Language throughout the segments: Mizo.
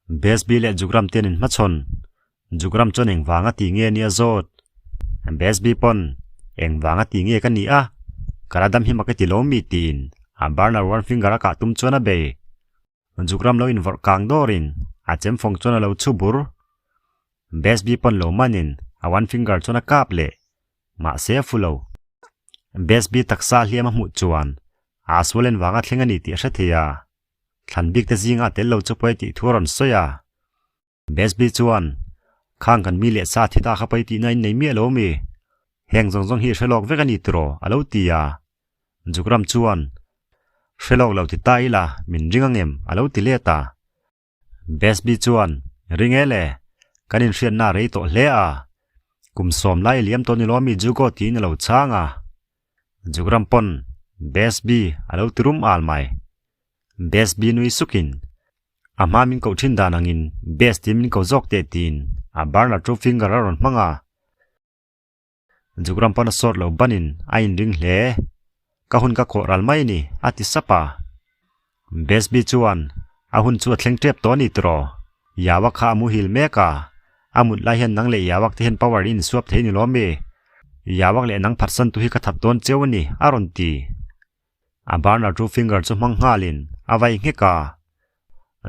Besby leh Jugram te an inhmachhawn. Jugram chuan engvang a ti nge nia zawt? Besby pawn engvang a ti nge ka ni a, ka la dam hi mak i ti lo mi tiin a burner one finger a kah tum chuan a bei. Jugram lo invawrh kang dawrin a chem fawng chuan a lo chhu bur. Besby pawn lo manin a one finger chuan a kap leh. Mahse a fu lo. Besby taksa hliam a hmuh chuan a sual en vanga thleng a ni tih a hre thei a. Thlan bik te zingah tel lo chu pawi tih thu a rawn sawi a. Besby chuan, Khang kan mi leh sa thi ta kha pawi tihna in nei miah lo mi? Heng zawng zawng hi hre lawk vek a ni tiraw? a lo ti a. Jukram chuan, Hre lawk lo ti ta ila, min ring angem? a lo ti let a. Besby chuan, Ring e le, kan inhriatna a rei tawh hle a. Kum sawm lai liam tawh ni lo mi Jugo tiin a lo chhang a. Jukram pawn Besby a lo ti rum al mai. Besby nui sukin, A hma min koh thin dan angin Bes tiin min ko zawk teh tiin a burner two finger a rawn hmang a. Jukram pawn a sawt lo banin a inring hle. Ka hun ka khawh ral mai a ni, a ti sap a. Besby chuan, A hun chu a thleng tep tawh a ni tiraw? Yawak kha a muhil mek a. A mut lai hian nang leh Yawak te hian power i insuap thei ni lawm mi? Yawak leh nang phatsan tu hi ka that dawn cheu a ni, a rawn ti. A burner two finger chu hmang nghalin a vai nghek a.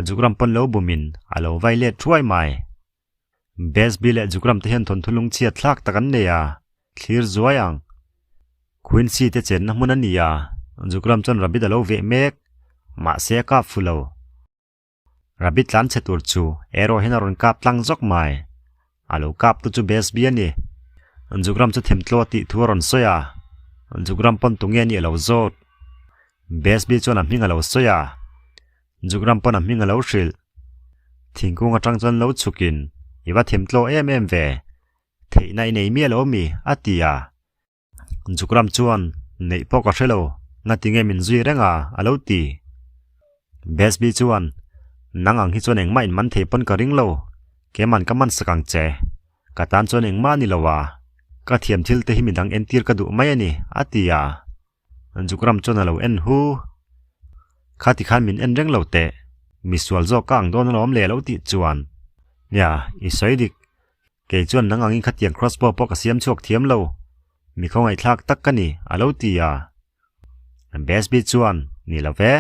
Jukram pawn lo bumin a lo vai let thuai mai. Besby leh Jukram te hian thawnthu lungchhiat thlak tak an nei a, thlir zuai ang. Quincy te chenna hmun a ni a, Jukram chuan Rabbit a lo veh mek, mahse a kap fu lo. Rabbit tlan chhe tur chu arrow hian a rawn kap tlang zawk mai. A lo kap tu chu Besby a ni. Jukram chu themtlaw tih thu a rawn sawi a, Jukram pawn tunge nih a lo zawt. Besby chuan a hming a lo sawi a. Jukram pawn a hming a lo hrilh. Thingkung atang chuan lo chhukin, I va themtlaw em em ve. Theihna i nei miah lo mi? a ti a. Jukram chuan, Neih pawh ka hre lo, ngati nge min zui reng a? a lo ti. Besby chuan, Nang ang hi chuan engmah in man thei pawn ka ring lo. Keman ka man sak ang che. Ka tan chuan engmah a ni lo a. Ka thiam thil te hi midang entir ka duh mai a ni, a ti a. Jukram chuan a lo en hu. Kha ti khan min en reng lo teh. Mi sual zawk ka ang dawn alawm le lo tih chuan. Nia, i sawi dik. Kei chuan nang angin khatiang crossbow pawh ka siam chhuak thiam lo. Mi khawngaihthlak tak ka ni, a lo ti a. Besby chuan, Ni lo ve.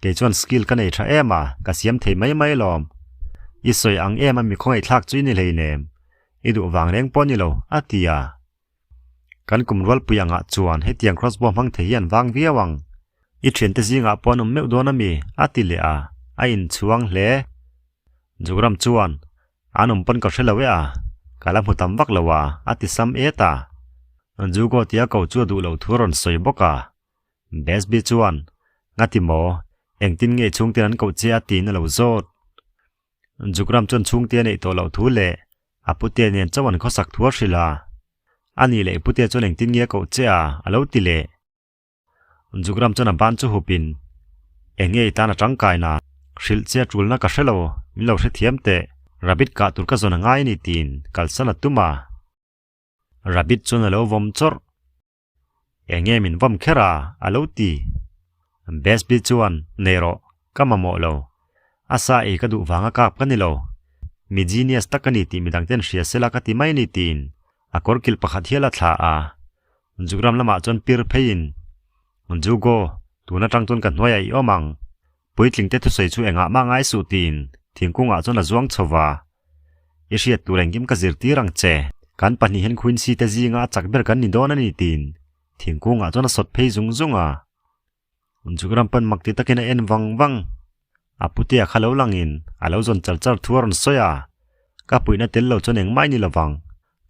Kei chuan skill ka nei tha em a, ka siam thei mai mai alawm. I sawi ang em a mi khawngaihthlak chu i ni hleinem. I duh vang reng pawh ni lo, a ti a. Kan kum rualpui angah chuan hetiang crossbow hmang thei hi an vang viau ang. I thiante zingah pawh an awm meuh dawn a mi? a ti leh a, a inchhuang hle. Jugram chuan, An awm pawn ka hre lo e a, ka la hmu tam vak lo a, a ti sam et a. Jugo tia ko chu a duh loh thu a rawn sawi bawk a. Besby chuan, Ngati maw? Engtin nge chhungten an koh che a tiin a lo zawt. Jukram chuan chhungte a neih tawh loh thu leh a pute nen chauh an khawsak thu a hrilh a. A nih leh i pute chuan engtin nge a koh che a? a lo ti leh. Jukram chuan a ban chu hupin, Eng nge i tan a tangkaina? Hrilh che a tulna ka hre lo, min lo hrethiam teh. Rabbit kah tur ka zawn a ngai a ni tiin kalsan a tum a. Rabbit chuan a lo vawm chawrh. Eng nge min vawm kher a? a lo ti. Besby chuan, Nei rawh, ka mamawh lo. A sa ei ka duh vanga kap ka ni lo. Mi genius tak ka ni tih midang ten hria sela ka ti mai a ni tiin a kawr kilh pakhat hial a thla a. Jukram lamah chuan pir pheiin, Jugo, tun atang chuan ka hnuaiah i awm ang. Puitling te thusawi chu engah mah ngai suh tiin thingkungah chuan a zuang chho va. I hriat tur engkim ka zirtir ang che. Kan pahnih hian Quincy te zinga a chak ber kan ni dawn a ni tiin thingkungah chuan a sawt phei zung zung a. Jukram pan mak ti takin a en vang vang. A putea kha lo langin a lo zawn char char thu a rawn sawi a. Ka puihna tel lo chuan engmah i ni lovang.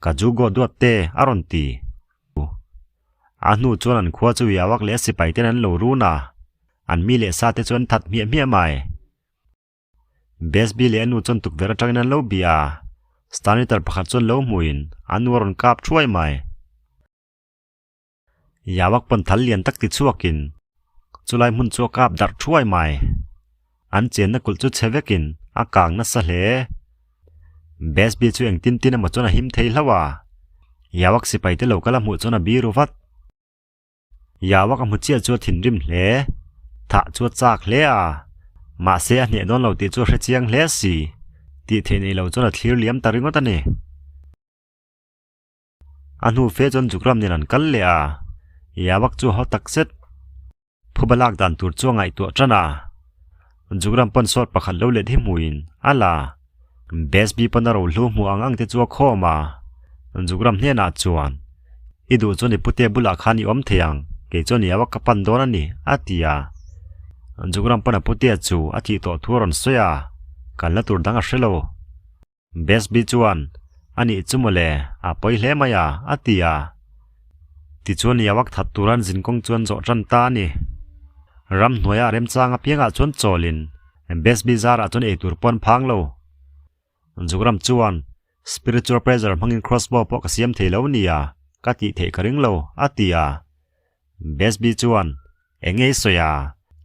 Ka ju gaw duat te a rawn ti. A hnu chuan an khua chu Iawak leh a sipai ten an lo run a, an mi leh sa te chu an that hmiah hmiah mai. Besby leh a nu chuan tukverh atangin an lo bia a, Stanley-tar pakhat chuan lo hmuin a nu a rawn kap thuai mai. Iawak pawn thal lian tak ti chhuakin chulai hmun chu a kap darh thuai mai. An chenna kulh chu chhe vekin a kang nasa hle. Besby chu engtin tin emaw chuan a him thei hlauh a, Iawak sipai te lo kal a hmuh chuan a biru vat. Iawak a hmu chiah chu a thinrim hle. Thah chu a chak hle a. Mahse a hneh dawn lo tih chu a hre chiang hle si. Tih theih nei lo chuan a thlir liam ta ringawt a ni. A hnu fe chuan Jukram nen an kal leh a, Yawak chu a haw tak zet. Phuba lak dan tur chu a ngaihtuah tan a. Jukram pawn sawt pakhat lo let hi hmuin a la. Besby pawn a rohlu hmuh ang ang te chu a khawm a. Jukram hnenah chuan, I duh chuan i pute bulah khan i awm thei ang, kei chuan i awak ka pan dawn a ni, a ti a. Jukram pawn a putea chu a thih tawh thu a rawn sawi a, kalna tur dang a hre lo. Besby chuan, A nih chu mawle, a pawi hle mai a, a ti a. Tichuan i awak that tura an zinkawng chuan zawh tan ta a ni. Ramhnuaia remchang apiangah chuan chawlin Besby zarah chuan eitur pawh an phang lo. Zukram chuan, Spiritual pressure hmangin crossbow pawh ka siam thei lo nia, ka tih theih ka ring lo, a ti a. Besby chuan, Eng nge i sawi a?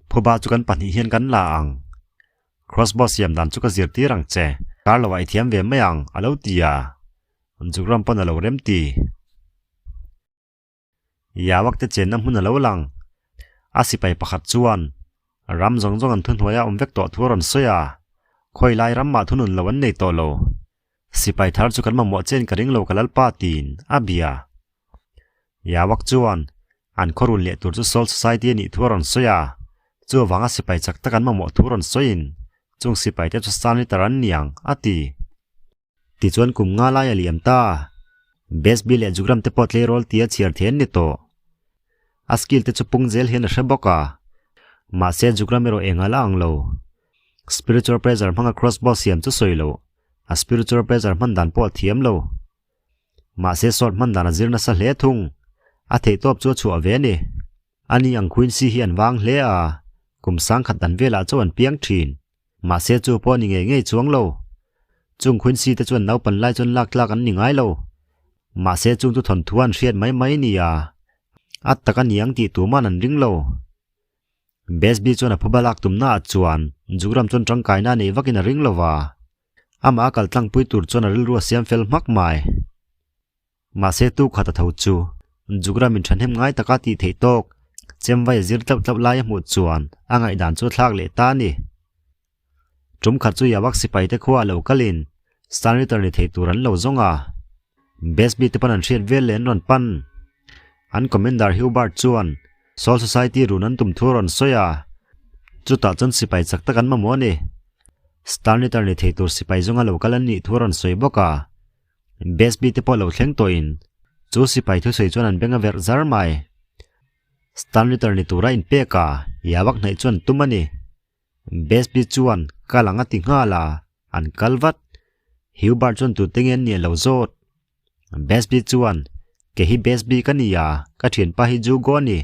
Phuba chu kan pahnih hian kan la ang. Crossbow siam dan chu ka zirtir ang che, kar lo ah i thiam ve mai ang, a lo ti a. Zukram pawn a lo rem ti. Yawak te chenna hmun a lo lang. A sipai pakhat chuan ram zawng zawng an thuhnuai a awm vek tawh thu a rawn sawi a, khawi lai ram mah thunun lo an nei tawh lo. Sipai thar chu kan mamawh chen ka ring lo ka lalpa tiin a bia. Yawak chuan an khawrun leh tur chu Soul Society a nih thu a rawn sawi a, chu avanga sipai chak tak an mamawh thu rawn sawiin chung sipai te chu Sanliter an ni ang a ti. Tichuan kum nga lai a liam ta. Besby leh Jugram te pawh tleirawl tia chhiar thei an ni tawh. A skill te chu pung zel hian a hre bawk a. Mahse Jugram erawh eng ala ang lo. Spiritual pressure hmanga crossbow siam chu sawi loh. A spiritual pressure hman dan pawh a thiam lo. Mahse sword hman dan a zir nasa hle thung. A theihtawp chu a chhuah ve a ni. Ani ang Quincy hi an vang hle a, kum sangkhat dan velah chaw an piang thin. Mahse chu pawh a ni ngei ngei chuang lo. Chung Quincy te chuan naupan lai chuan lak tlak an ni ngai lo. Mahse chung chu thawnthu an hriat mai mai nia. A tak a ni ang tih tuman an ring lo. Besby chuan a phuba lak tumna ah chuan Jugram chuan tangkaina a neih vakin a ring lo va. Amah a kal tlangpui tur chuan a rilru a siam fel hmak mai. Mahse tu khat a tho chu Jugram in thahnem ngai taka tih theih tawk Chemvai a zir tlauh tlauh lai a hmuh chuan a ngaihdan chu a thlak leh ta a ni. Tum khat chu Yawak sipai te khua a lo kalin Stanley ni thei tur an lo zawng a. Besby te pawn an hriat vel leh an rawn pan. An Commander Hubert chuan Soul Society run an tum thu a rawn sawi a, chutah chuan sipai chak tak an mamawh a ni. Stanley ni thei tur sipai zawnga lo kal an nih thu a rawn sawi bawk a. Besby te pawh lo thleng tawhin chu sipai thusawi chuan an beng a verh zar mai. Stanley ni tura inpek a, Yawak hnaih chuan tum a ni. Besby chuan kal ang a ti nghal a, an kal vat. Hubert chuan tute nge an nih a lo zawt. Besby chuan, Ke hi Besby ka ni a, ka thianpa hi Jugo a ni.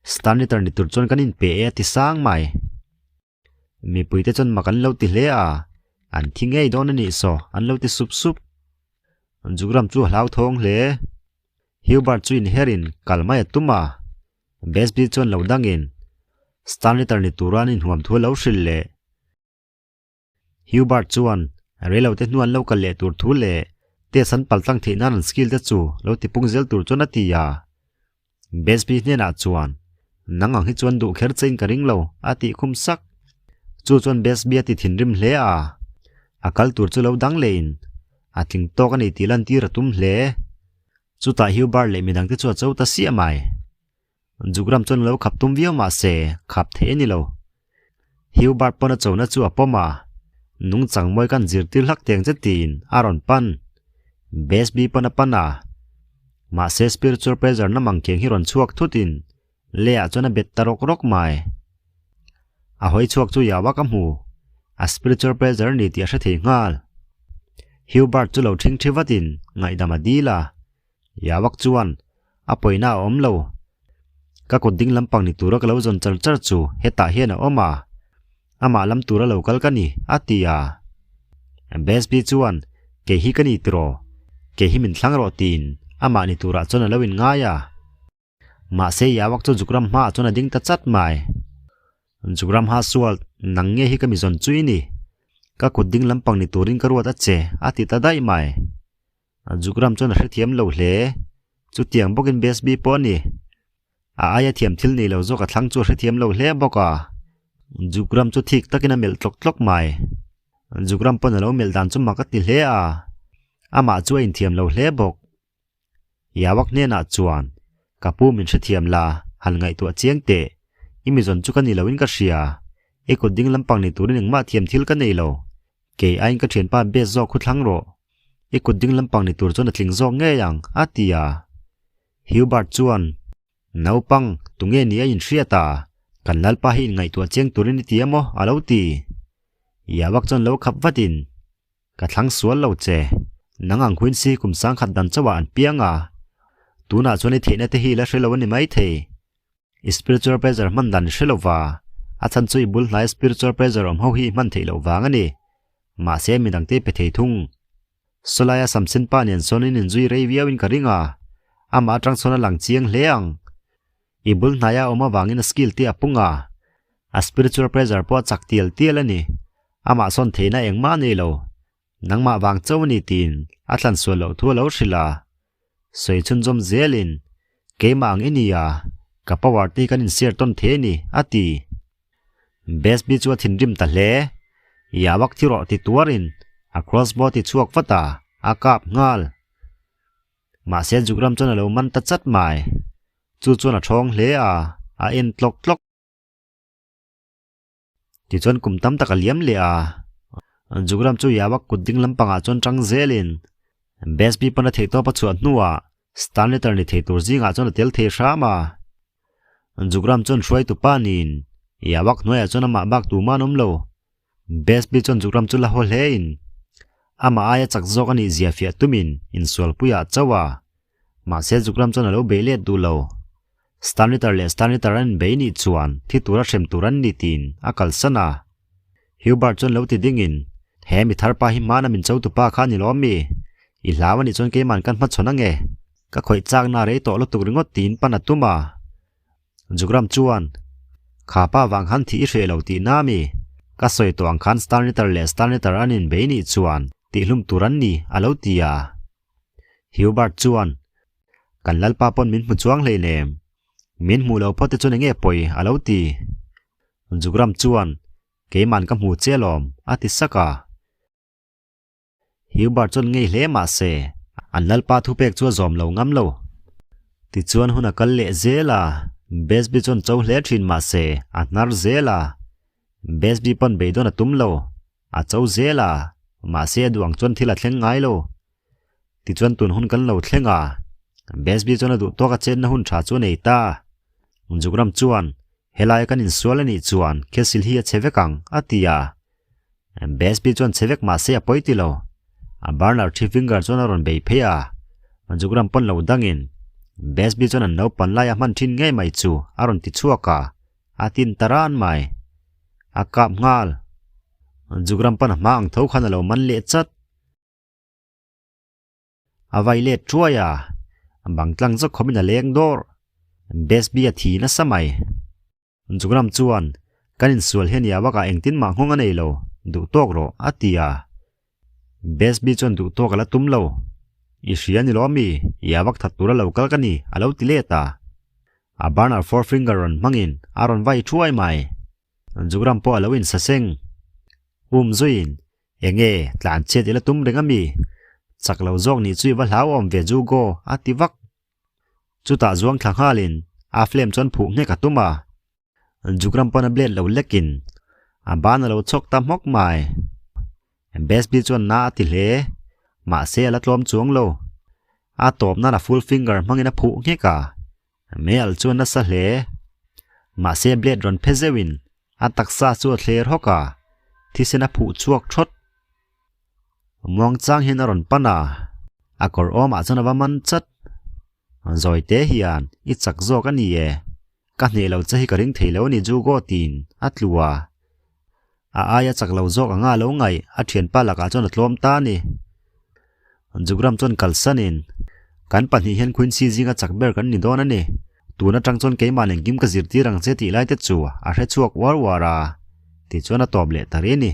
Stanley ni tur chuan kan inpe e a ti sang mai. Mipuite chuan mak an lo ti hle a, an thi ngei dawn a nih saw an lo ti sup sup. Jugram chu a hlauthawng hle. Hubert chu inherin kal mai a tum a, Besby chuan lo dangin Stanley ni tura an inhuam thu a lo hrilh leh. Hubert chuan reilote hnu an lo kal leh tur thu leh test an paltlang theih nan an skill te chu lo tipung zel tur chuan a ti a. Besby hnenah chuan, Nang ang hi chuan duh kher che in ka ring lo, a tih khum sak. Chu chuan Besby a ti thinrim hle a. A kal tur chu lo dang leh in a tling tawk a ni tih lantir a tum hle. Chutah Hubert leh midangte chu a cho ta siah mai. Jugram chuan lo khap tum viau mah se, khap theih a ni lo. Hubert pawn a chona chu a pawm a, nungchang mawi kan zirtir hlak teng che tiin a rawn pan. Besby pawn a pan a, mahse spiritual pressure na mangkheng hi rawn chhuak thutin leiah chuan a bet ta rawk rawk mai. A hawi chhuak chu Yawak a hmu, a spiritual pressure a ni tih a hre thei nghal. Hubert chu lo ṭhing ṭhi vatin ngaihdam a dil a, Yawak chuan A pawina a awm lo. Ka kut ding lampang ni tura ka lo zawn char char chu hetah hian a awm a, amah lam tura lo kal ka ni, a ti a. Besby chuan, Kei hi ka ni tiraw? Kei hi min thlang rawh tiin amah ni turah chuan a lo inngai a. Mahse Yawak chu Jukram hmaah chuan a ding ta chat mai. Jukram ha sual, nang nge hi ka mi zawn chu i ni? Ka kut ding lampang ni turin ka ruat a che, a ti ta daih mai. Jukram chuan a hrethiam lo hle. Chutiang bawkin Besby pawh a ni. A aia thiam thil nei lo zawk a thlang chu a hrethiam lo hle bawk a. Jukram chu thik takin a melh tlawk tlawk mai. Jukram pawn a lo melh dan chu mak a ti hle a, amah chu a inthiam lo hle bawk. Yawak hnenah chuan, Ka pu min hrethiam la, han ngaihtuah chiang teh. I mizawn chu ka ni loin ka hria. I kut ding lampang ni turin engmah thiam thil ka nei lo. Kei aiin ka thianpa best zawk khu thlang rawh. I kut ding lampang ni tur chuan a tling zawk ngei ang, a ti a. Hubert chuan, Naupang, tunge ni a inhriat a? Kan Lalpa hi inngaihtuah chiang turin i ti a maw? a lo ti. Yawak chuan lo khap vatin, Ka thlang sual lo che. Nang ang huin si kum sangkhat dan chauhah an piang a. Tunah chuan i theihna te hi i la hre lo a ni maithei. I spiritual pressure hman dan i hre lo va, a chhan chu i bul hnai spiritual pressure awm ho hi i hman theih loh vang a ni. Mahse mi dangte i pe thei thung. Sawlaia Samson pa nen sawn in inzui rei viau in ka ring a, amah atang sawn a lang chiang hle ang. I bul hnaia awm avangin a skill te a pung a, a spiritual pressure pawh a chak tial tial a ni. Amah sawn theihna engmah a nei lo. Nangmah vang chauh a ni tiin a thlan sual loh thu a lo hrilh a. Sawi chhunzawm zelin, Keimah ang i ni a, ka power te hi kan inshare tawn thei a ni, a ti. Besby chu a thinrim ta hle. Yawak thi rawh ti tuarin a crossbow ti chhuak vat a, a kap nghal. Mahse Jukram chuan a lo man ta chat mai. Chu chuan a thawng hle a, a en tlawk tlawk. Tichuan kum tam tak a liam leh a, Jugram chu Yawak kut ding lampangah chuan tang zelin Besby pawn a theihtawp a chhuah hnuah Stanleter ni thei tur zingah chuan a tel thei hram a. Jugram chuan hruaitu pa niin Yawak hnuaiah chuan amah bak tumah an awm lo. Besby chuan Jugram chu la haw hlein amah aia chak zawk a nih zia fiah tumin insualpuiah a cho a, mahse Jugram chuan a lo bei let duh lo. Stanliter leh Stanliter an inbei nih chuan thi tura hrem tur an ni tiin a kalsan a. Hubert chuan lo ti dingin, He mi thar pa hi hmana min cho tupa kha a ni lawm mi? I hlau a nih chuan keiman kan hmachhawn ange. Ka khawih chakna rei tawh lutuk ringawt tiin pan a tum a. Jugram chuan, Kha pa vang khan thih i hreh lo tih na mi? Ka sawi tawh ang khan Stanliter leh Stanliter an inbei nih chuan tihhlum tur an ni, a lo ti a. Hubert chuan, Kan Lalpa pawn min hmu chuang hleinem. Min hmuh lo phawt te chuan enge pawi a lo ti. Jugram chuan, Keiman ka hmu che alawm, a ti sak a. Hubert chuan ngei hle mah se, an Lalpa thupek chu a zawm lo ngam lo. Tichuan hun a kal leh zel a, Besby chuan cho hle thin mah se, a hnar zel a. Besby pawn beidawn a tum lo, a cho zel a, mahse a duh ang chuan thil a thleng ngai lo. Tichuan tun hun kan lo thleng a, Besby chuan a duh tawk a chenna hun tha chu a nei ta. Jukram chuan, Helai kan insual a nih chuan Khesil hi a chhe vek ang, a ti a. Besby chuan chhe vek mahse a pawi ti lo. A burner thi finger chuan a rawn bei phei a, Jukram pawn lo dangin Besby chuan an naupan lai a hman thin ngei mai chu a rawn ti chhuak a, a tin ta ran mai. A kap nghal. Jukram pawn a hma ang tho khan a lo man leh chat. A vai let thuai a, bang tlang zawk khawmin a leng dawr. Besby a thi nasa mai. Jugram chuan, Kan insual hian i avakah engtin mah nghawng a nei lo, duh tawk rawh, a ti a. Besby chuan duh tawk a la tum lo. I hria ni lawm mi, i avak that tura lo kal ka ni, a lo ti let a. A burner forefinger rawn hmangin a rawn vai thuai mai. Jugram pawh a lo insaseng. Um zuiin Enge, tlan chhiat ila tum reng ami? Chak lo zawk nih chu i va hlau awm ve Jugo, a ti vak. Chutah zuang thla nghalin a flame chuan phuh nghek a tum a. Jugram pawn a blade lo lekin a ban a lo chhawk ta hmawk mai. Besby chuan na a ti hle, mahse a la tlawm chuang lo. A tawp nan a full finger hmangin a phuh nghek a. Mel chuan nasa hle. Mahse blade rawn phe zeuhin a taksa chu a thler hawk a, thisen a phuh chhuak thawt. Muang chang hian a rawn pan a, a kawr awmah chuan a va man chat. Zawi te hian i chak zawk a ni e, ka hneh lo che hi ka ring thei lo a ni Jugo tiin a tlu a. A aia chak lo zawk anga a lo ngaih a thianpa lakah chuan a tlawm ta a ni. Jugram chuan kalsanin, Kan pahnih hian Quincy zinga chak ber kan ni dawn a ni. Tun atang chuan keimah nen kim ka zirtir ang che tih lai te chu a hre chhuak uar uar a, tichuan a tawp leh ta rih a ni.